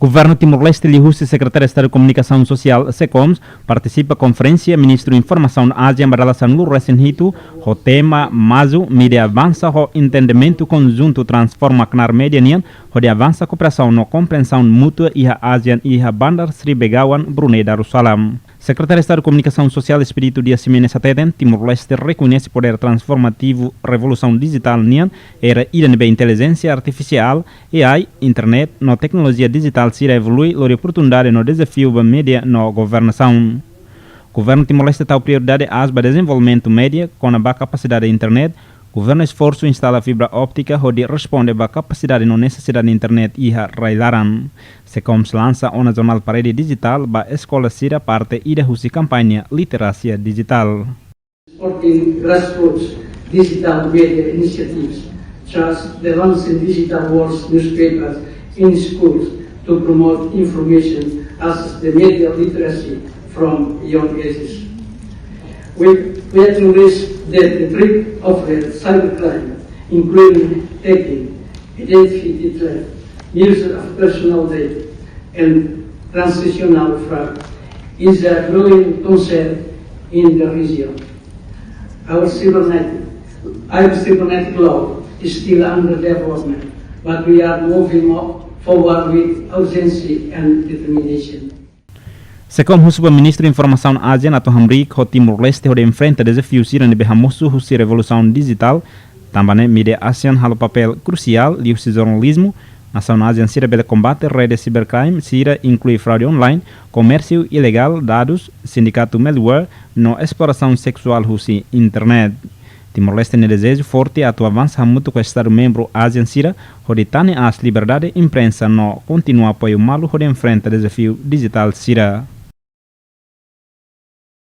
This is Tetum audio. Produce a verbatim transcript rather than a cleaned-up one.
Governu Timor-Leste liuhusi Sekretáriu Estadu Komunikasaun Sosiál, SEKOMS, partisipa konferénsia Ministru Informasaun ASEAN ba dala sanulu-resin-hitu, ho tema Mazu, Mídia Avansa ho Entendimentu Konjuntu Transforma Knaar Média nian, hodi avansa kooperasaun no komprensaun mútua iha ASEAN iha Bandar Sri Begawan, Brunei Darussalam. Sekretáriu Estadu Komunikasaun Sosiál Expedito Dias Ximenes hateten, Timor-Leste rekoñese podér transformativu revolusaun dijitál nian, era ida ne'ebé intelijénsia artifisiál, A I, internet, no teknolojia dijitál sira evolui, lori oportunidade no dezafiu ba mídia no governasaun. Governu Timor-Leste tau prioridade aas ba dezenvolvimentu mídia, kona-ba kapasidade internet, governu esforsu instala fibra óptika hodi responde ba kapasidade no nesesidade internet iha rai-laran. SEKOMS lansa ona jornál parede dijitál ba eskola sira, parte ida husi kampaña literasia dijitál. Supporting grassroots digital media initiatives, such as the launching digital words newspapers in schools to promote information as the media literacy from young ages. We, we acknowledge that the threat of the cybercrime, including hacking, identity theft, use of personal data, and transactional fraud, is a growing concern in the region. Our cybernetic, our cybernetic law is still under development, but we are moving mo-, forward with urgency and determination. SEKOMS husu ba Ministru Informasaun ASEAN Ato Hamriik ho Timor-Leste hodi enfrenta dezafiu sira ne'ebé hamosu husi revolusaun dijitál, tanba ne'e mídia ASEAN halo papél krusiál, liuhusi jornalizmu, nasaun ASEAN sira bele kombate rede cybercrime sira, inklui fraude online, komérsiu ilegál dadus, sindikatu malware, no esplorasaun seksuál husi internet. Timor-Leste nia dezeju forte atu avansa hamutuk ho Estadu membru ASEAN sira, hodi tane aas liberdade imprensa no kontinua apoiu malu hodi enfrenta dezafiu dijitál sira.